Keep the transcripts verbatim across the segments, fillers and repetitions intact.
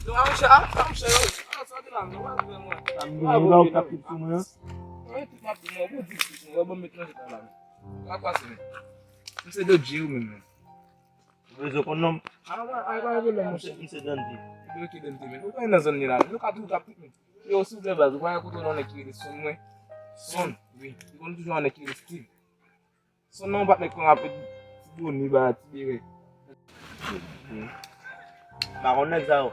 Non, a monchè, a, a monchè, yo. A, sa te la, non, wè, wè, wè. Sa m gen la, w ap kite sou mwen, an? Wè, tout m ap di, mwen, ou di, wè, bon, met nan jeta la. Wè, pase, men. M se Dodje, ou menm, men. Ou bezwen konn non m? A, pa, a, pa gen pwoblèm, monchè. M se Dandi. Ebyen, ok, Dandi, men. Ou konnen nan zòn li la, men. Nou ka tou, tou, tou, men. Yo, silvouplè, baz, ou pa konnen yon nèg ki rele Son, mwen? Son, wi. Ou konnen toujou yon nèg ki rele Steve. Son nan yon patnè k pran rapid, ti Boni ba, ti Bere. M pa konn nèg sa yo.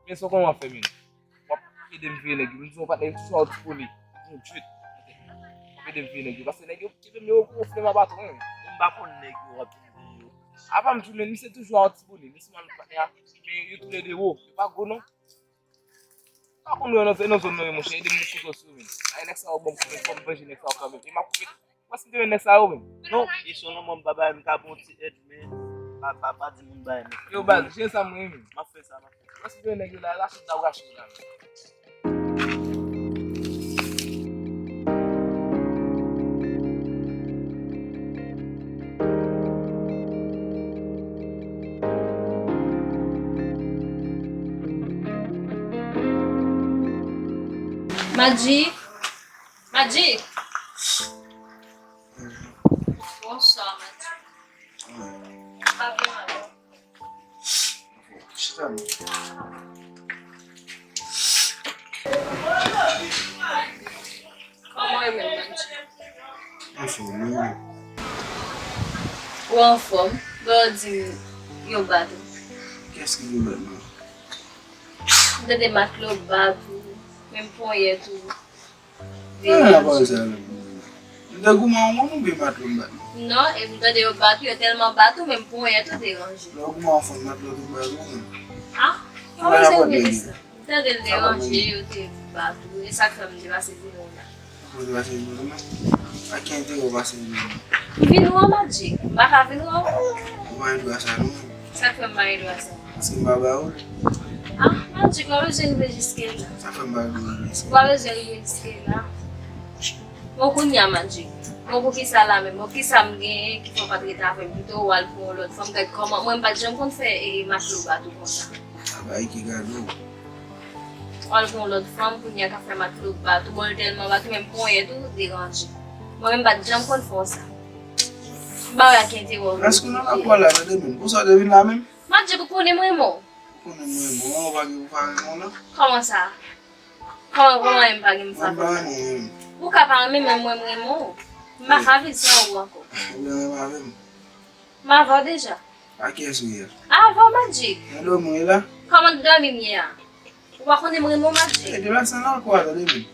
Men sa w konn w ap fè, men. W ap ede m vire nèg yo. M di w patnè, m toujou a w ti Boni. Yon twit. W ap ede m vire nèg yo. Paske nèg yo kenbe m yo gwo flèm aba tou, men. M pa konn nèg yo w ap di m yo. Apa m di w, men, misye toujou a w ti Boni. Misye man patnè a. Men yo toulède wo. Yo pa gwo, non. Pa konn nou nan, nan zòn nan, monchè, ede m sou zòn sou, men. Ay, nèg sa yo ban m koupe, fò m vanje nèg sa yo kanmenm. E m ap koupe. Mwen, si m te wè nèg sa yo, men. Non, e son nan mwen, m pa bay, m ka bon ti èd, men pa, pa, pa di moun bay, men. Yo, baz, jen sa mwen, men. M ap fè sa, m ap fè sa. Mwen, si m te wè nèg yo la, rache m, n ap rache yo la, men. Magic. Magic. Bonswa, Magic. Pa vin alò. Chita non. Kòman w ye menm, Magic? Anfòm, wi. Ou anfòm? Bon, di m, yo bat ou. Kiyès ki gen bat mwen? M tande matlo bat ou, menm ponyèt ou. Ah, pa sa la. M te goumen yon moun oubyen matlo m bat mwen? Non, e m tande yo bat ou, yo tèlman bat ou, menm ponyèt ou deranje. Lè w goumen yon fanm, matlo tou bat ou, menm. Ah, pa bezwen rele sa. M tande l deranje, yo te bat ou, e sa k fè m te pase vin wè w la. Ou te pase vin wè m la? A ki enterè w pase vin wè m? M vin wè w, Magic. M pa ka vin wè w. Ou pa gen dwa sa, non. Sa k fè m pa gen dwa sa? Paske m pa ba ou l. Ah, Magic, w pa bezwen rive jiske la. Sa k fè m pa bezwen rive jiske la? W pa bezwen rive jiske la. Bon, kounye a, Magic. Bon, poukisa la menm? Bon, kisa m genyen ki fè w pa t ret avè m pito, w al pran yon lòt fanm? Gad kòman, mwen m pa t janm konn fè, e, matlo bat ou konsa. A, bagay ki gade w. W al pran yon lòt fanm, kounye a k ap fè matlo bat ou, bon, l tèlman bat ou, menm ponyèt ou deranje. Mwen menm m pa t janm konn fè w sa. M pa wè a ki enterè w. Prèske nan lapò la, tande menm. Pou sa w te vin la menm? Magic, ou konnen m renmen w. Ou konnen m renmen w, ou pa gen pou pa renmen w la. Kòman sa? Kòman, kòman m pa gen pou pa renmen w? Ou ka pa renmen, men mwen m renmen w. M pa ka viv san ou ankò. Ou vle renmen avè m? M avè w deja. A kiyès ou ye a? Avè w, Magic. Nan dòmi w ye la? Kòman dòmi m ye a? Ou pa konnen m renmen w, Magic. E, deplase nan kò a, tande menm.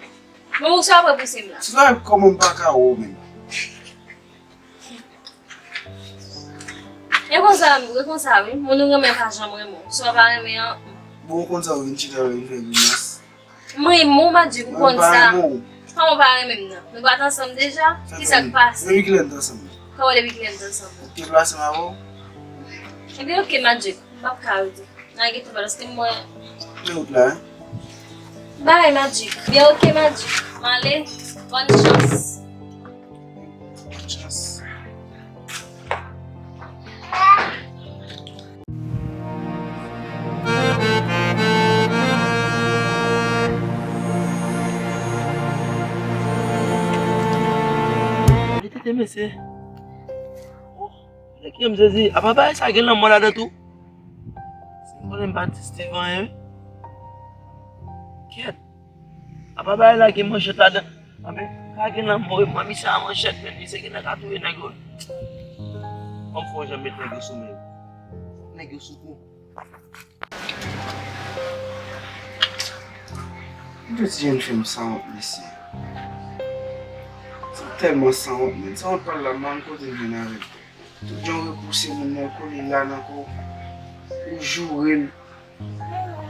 Bon, ou sa apre pouse m la? Se sa kòman m pa ka wè w menm. E konsa, e konsa wi. Moun ou renmen pa janm renmen w. Si w pa renmen an. Bon, konsa ou vin chita, ou vin fè grimas. M renmen w, Magic, ou konn sa. Mwen pa renmen w. Kòman w pa renmen m nan? Nou pa t ansanm deja? Kisa k pase? Depi kilè n t ansanm? Kòman depi kilè n t ansanm? Ou te plase m avè w? Ebyen, oke, Magic. M p ap ka rete. N a gen tou paske m wè. Men wout la, en? Bay, Magic. Byen, oke, Magic. M ale. Bòn chans. Bòn chans. Tete, mesye. Nèg yo, m sezi. Apa bagay sa gen lanmò ladan tou? Si m konnen m pa t di Steve anyen, wi. Kèt. Apa bagay la gen manchèt ladan? Anben, pa gen lanmò, wi, mwen, misye a manchèt, men misye genlè ka touye nèg yo. Ban m fè yon jan met nèg yo sou men yo. Nèg yo sou kou. M te ti jèn fi m sanwont, mesye. Sa tèlman sanwont, men sanwont pa l la, m pa konn kote l vin avè l. Tout jan w repouse moun nan, w kole l la nan kò w, ou joure l,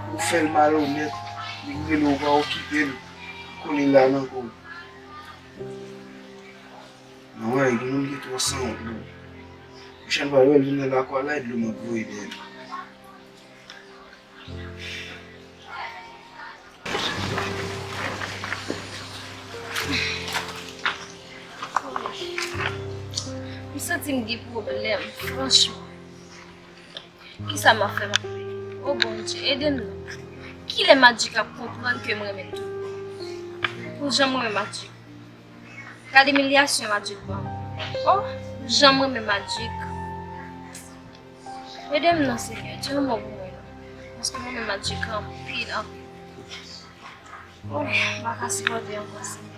ou fè l malonèt, li rele w, ou pa okipe l, ou kole l la nan kò w. Anwey, gen moun ki twò sanwont, bro. Pwochèn fwa yo wè l vin nan lakou a la, e dlo m ap voye dèyè l. M santi m gen pwoblèm, franchman. Kisa m ap fè, m ap peye? O Bondye, ede m non. Kilè Magic ap konprann ke m renmen l tou? Pou jan m renmen Magic. Gade imilyasyon Magic ban m. O, jan m renmen Magic. Ede m non, Senyè. Di yon mo pou mwen non. Paske m renmen Magic anpil, anpil. O, m pa ka sipòte ankò, Senyè.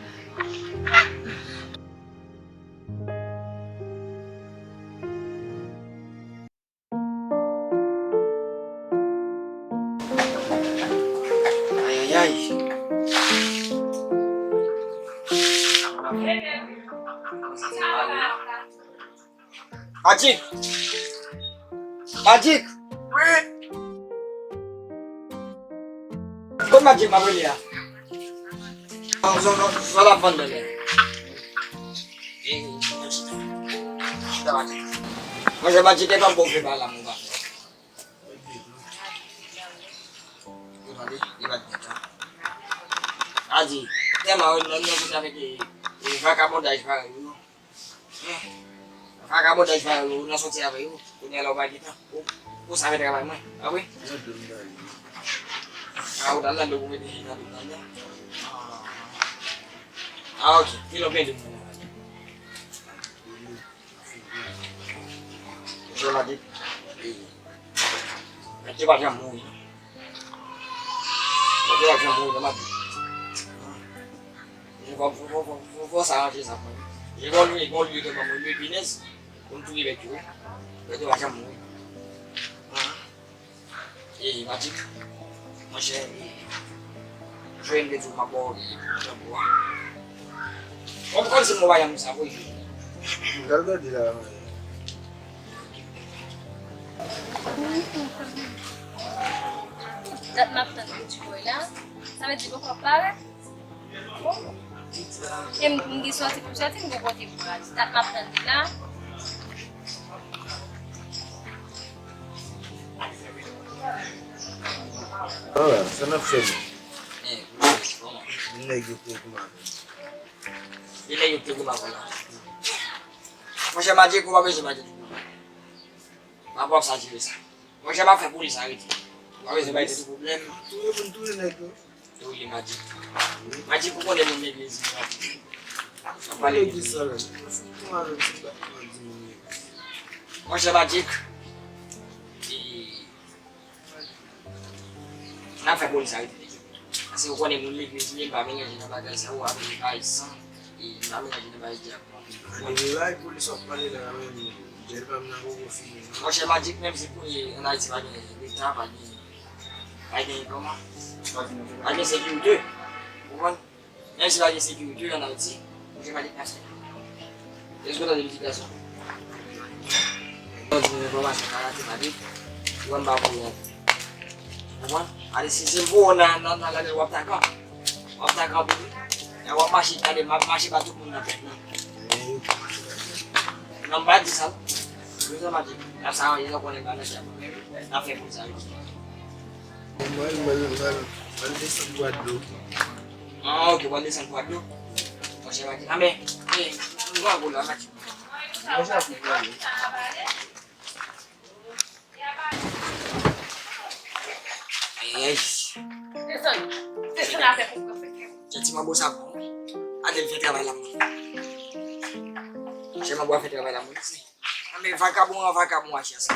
Ayayay. Magic! Magic! Wi! Kot Magic m ap rele a? Sa, sa, sa, sa l ap vann nan men. Chita, Magic. Monchè, Magic, e pa bon vye bagay la, mon gars. Li pa di, li pa di, a di, tèlman, nan, nan, nan, avèk, e, e, vakabondaj parèy, wi, non. Vakabondaj pa yo, nan soti avè yo. Kounye a la ou pa gentan. Ou, ou sa fè travay mwen. A wi? A, ou t al nan do pou mete nan do nan. A, ok. Ki lòt mete nan? Jòl a di. Mèt yo pa janm mouri non. Mèt yo pa janm mouri non, m ap di. Fò, fò, fò, fò, fò, fò sa ranje sa pou mwen. E gon lye, gon lye ke ban mwen lye pinèz. Pou m touye bèt yo wi. Bèt yo pa janm mouri. E Magic. Monchè, e, jwe m te di w m ap ba w yon bwa. Kòm, kòm se mwen pa janm sa vre. Gade gade la. Dat m ap tann pou ti bòy la. Sa vle di poko ap parèt? E m, m gen sòti pou sòti, m gen kote pou prale. Dat m ap tann li la. Ala, sa n ap fè menm? Nèg yo te goumen avè m. Nèg yo te goumen avè m la. Monchè, Magic, ou pa bezwen Magic. Pa pwòp sa jere sa. Monchè, m ap fè polis arete. Ou pa bezwen bay tèt ou pwoblèm. Touye moun, touye nèg yo. Touye Magic. Magic, ou konnen moun legliz li, Magic. Ap pale legliz sa la. Mwen fou tou avèk sa, pa di moun legliz. Monchè, Magic. E, n ap fè polis arete nèg yo. Paske ou konnen moun legliz li, m pa melanje nan bagay sa yo, avèk bagay san, e m pa melanje nan bagay dyab. Alhamdulillah, polis w ap pale la menm, djèl pa m nan poko fini non. Monchè, Magic, menm si pou ann Ayiti pa gen leta, pa gen, pa gen kòman, pa gen sekirite. Ou konprann? Menm si pa gen sekirite ann Ayiti, monchè, Magic n ap fè. Èske w tande m di gason? Mwen di nou enfòmasyon karate, Magic. Ou wè m pa pou yon. Ou konprann? Ale si se pou w nan, nan, nan lane w ap takan. W ap takan pou li. Lè w ap mache, gade, m ap mache ba tout moun nan tèt nan. Non, m pa di sa. Yo sa m ap di. N ap sa, yo konnen m pa nan chè. N ap fè pou sa yo. Mwen, mwen, mwen, mwen desann Gwadloup. Ah, ok, w ap desann Gwadloup. Monchè, pa di. Ah, men, eh, nou an gwo la, pa di. Monchè, ap fè travay. Ayayay. Desann. Desann avèk ou, pwofesè. Tchè, ti manbo sa bon. Gade l fè travay la, mwen. Tchè, manbo a fè travay la, mwen. Anben, vakabon an vakabon a chè sa.